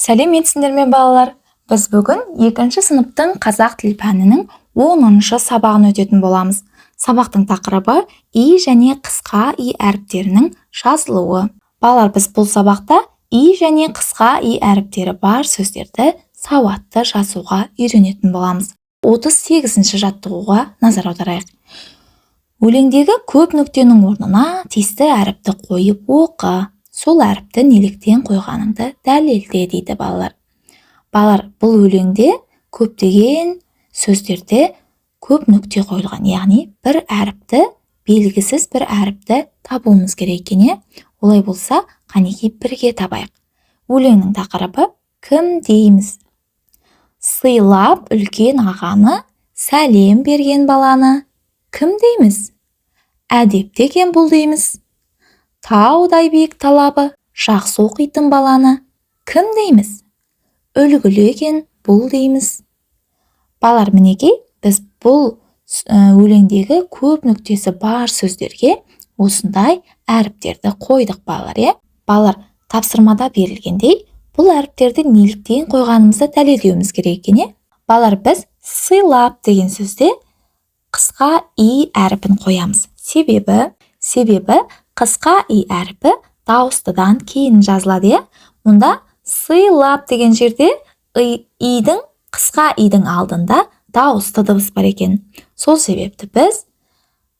Сәлеметсіңдер ме, балалар! Біз бүгін екінші сыныптың қазақ тіл пәнінің 10-шы сабағын өтетін боламыз. Сабақтың тақырыбы: и және қысқа и әріптерінің жазылуы. Балалар, біз бұл сабақта и және қысқа и әріптері бар сөздерді сауатты жазуға үйренетін боламыз. 38-ші жаттығуға назар аударайық. Өлеңдегі көп нүктенің орнына тиісті әріпті қойып оқы, сол әріпті неліктен қойғаныңды дәлелде, дейді, балалар. Балалар, бұл өлеңде көптеген сөздерде көп нүкте қойылған, яғни бір әріпті, белгісіз бір әріпті табуымыз керек екен, иә? Олай болса, қанекей, бірге табайық. Өлеңнің тақырыбы: «Кім дейміз?». Сыйлап үлкен ағаны, сәлем берген баланы кім дейміз? Әдепті екен бұл дейміз. Таудай биік талабы, жақсы оқитын баланы кім дейміз? Үлгілі екен бұл дейміз. Балалар, мінекей, біз бұл өлеңдегі көп нүктесі бар сөздерге осындай әріптерді қойдық, балалар, иә? Балалар, тапсырмада берілгендей, бұл әріптерді неліктен қойғанымызды дәлелдеуіміз керек екен, иә? Балалар, біз «сыйлап» деген сөзде қысқа и әрпін қоямыз. Себебі қысқа и әрпі дауыстыдан кейін жазылады, иә? Мұнда «сыйлап» деген жерде идің, қысқа идің алдында дауысты дыбыс бар екен. Сол себепті біз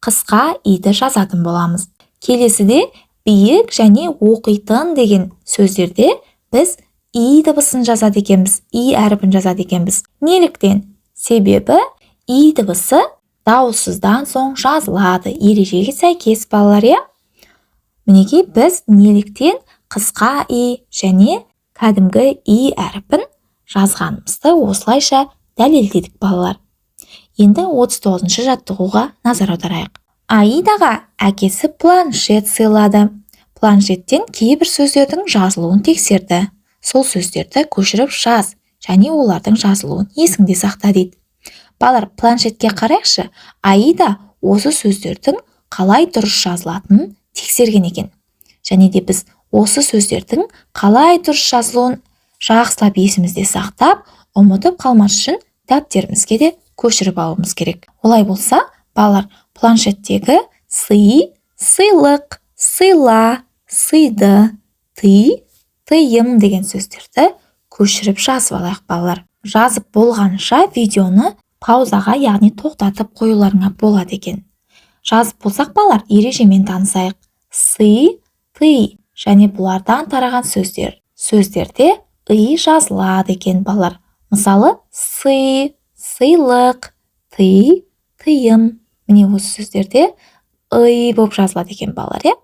қысқа иді жазатын боламыз. Келесіде «биік» және «оқитын» деген сөздерде біз и дыбысын жазады екенбіз, и әрпін жазады екенбіз. Неліктен? Себебі и дыбысы дауыссыздан соң жазылады, ережеге сәйкес, балалар, иә? Мінекей, біз неліктен қысқа и және кәдімгі и әрпін жазғанымызды осылайша дәлелдедік, балалар. Енді 39 жаттығуға назар аударайық. Аидаға әкесі планшет сыйлады. Планшеттен кейбір сөздердің жазылуын тексерді. Сол сөздерді көшіріп жаз және олардың жазылуын есіңде сақта, дейді. Балалар, планшетке қарайықшы. Аида осы сөздердің қалай дұрыс жазылатынын тексерген екен. Және де біз осы сөздердің қалай дұрыс жазылуын жақсылап есімізде сақтап, ұмытып қалмас үшін дәптерімізге де көшіріп алуымыз керек. Олай болса, балалар, планшеттегі сый, сыйлық, сыйла, сыйды, тый, тыйым деген сөздерді көшіріп жазып алайық. Балалар, жазып болғанша видеоны паузаға, яғни тоқтатып қоюларыңа болады екен. Жазып болсақ, балалар, ережемен танысайық. Сый, тый және бұлардан тараған сөздер. Сөздерде ый жазылады екен, балалар. Мысалы, сый, сыйлық, тый, тыйым. Міне, осы сөздерде ый болып жазылады екен, балалар, иә?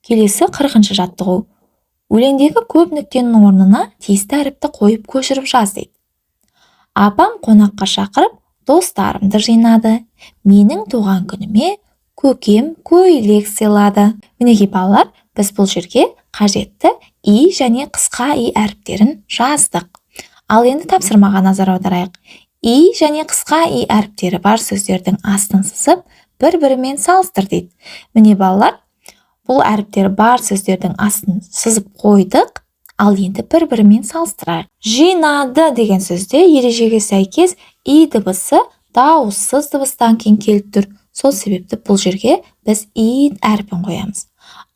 Келесі 40-шы жаттығу. Өлеңдегі көп нүктенің орнына тиісті әріпті қойып, көшіріп жаз, дейді. Апам қонаққа шақырып, достарымды жинады. Менің туған күніме көкем көйлек сыйлады. Мінекей, балалар, біз бұл жерге қажетті и және қысқа и әріптерін жаздық. Ал енді тапсырмаға назар аударайық. И және қысқа и әріптері бар сөздердің астын сызып, бір бірімен салыстыр, дейді. Міне, балалар, бұл әріптері бар сөздердің астын сызып қойдық. Ал енді бір бірімен салыстырайық. «Жинады» деген сөзде ережеге сәйкес и дыбысы дауыссыз дыбыстан кейін келіп тұр. Сол себепті бұл жерге біз и әрпін қоямыз.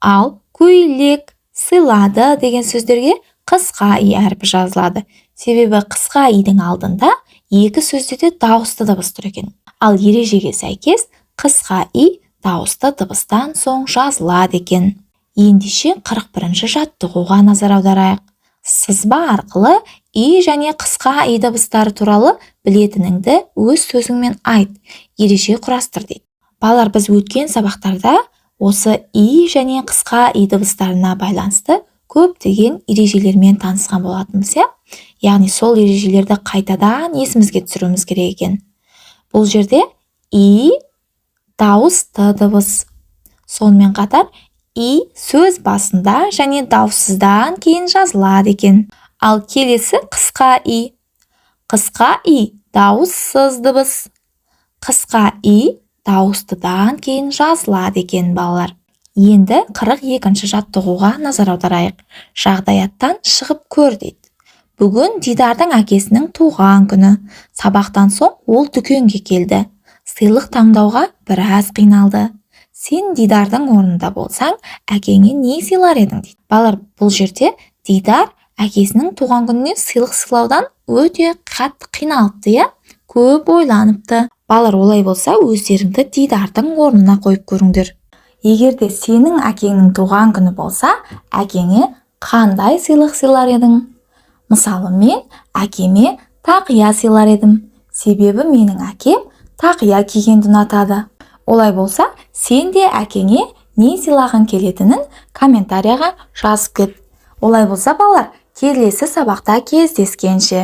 Ал «көйлек», «сыйлады» деген сөздерге қысқа и әрпі жазылады, себебі қысқа идің алдында екі сөзде де дауысты дыбыс тұр екен. Ал ережеге сәйкес қысқа и дауысты дыбыстан соң жазылады екен. Ендеше 41 жаттығуға назар аударайық. Сызба арқылы и және қысқа и дыбыстары туралы білетініңді өз сөзіңмен айт, ереже құрастыр, дейді. Балалар, біз өткен сабақтарда осы и және қысқа и дыбыстарына байланысты көптеген ережелермен танысқан болатынбыз, иә? Яғни сол ережелерді қайтадан есімізге түсіруіміз керек екен. Бұл жерде и дауысты дыбыс, сонымен қатар и сөз басында және дауыссыздан кейін жазылады екен. Ал келесі қысқа и. Қысқа и дауыссыз дыбыс, қысқа и дауыстыдан кейін жазылады екен. Балалар, енді 42 жаттығуға назар аударайық. Жағдаяттан шығып көр, дейді. Бүгін Дидардың әкесінің туған күні. Сабақтан соң ол дүкенге келді. Сыйлық таңдауға біраз қиналды. Сен Дидардың орнында болсаң, әкеңе не сыйлар едің, дейді. Балалар, бұл жерде Дидар әкесінің туған күніне сыйлық сыйлаудан өте қатты қиналыпты, иә, көп ойланыпты. Балалар, олай болса, өздеріңді Дидардың орнына қойып көріңдер. Егер де сенің әкеңнің туған күні болса, әкеңе қандай сыйлық сыйлар едің? Мысалы, мен әкеме тақия сыйлар едім, себебі менің әкем тақия кигенді ұнатады. Олай болса, сен де әкеңе не сыйлағың келетінін комментарияға жазып кет. Олай болса, балалар, келесі сабақта кездескенше!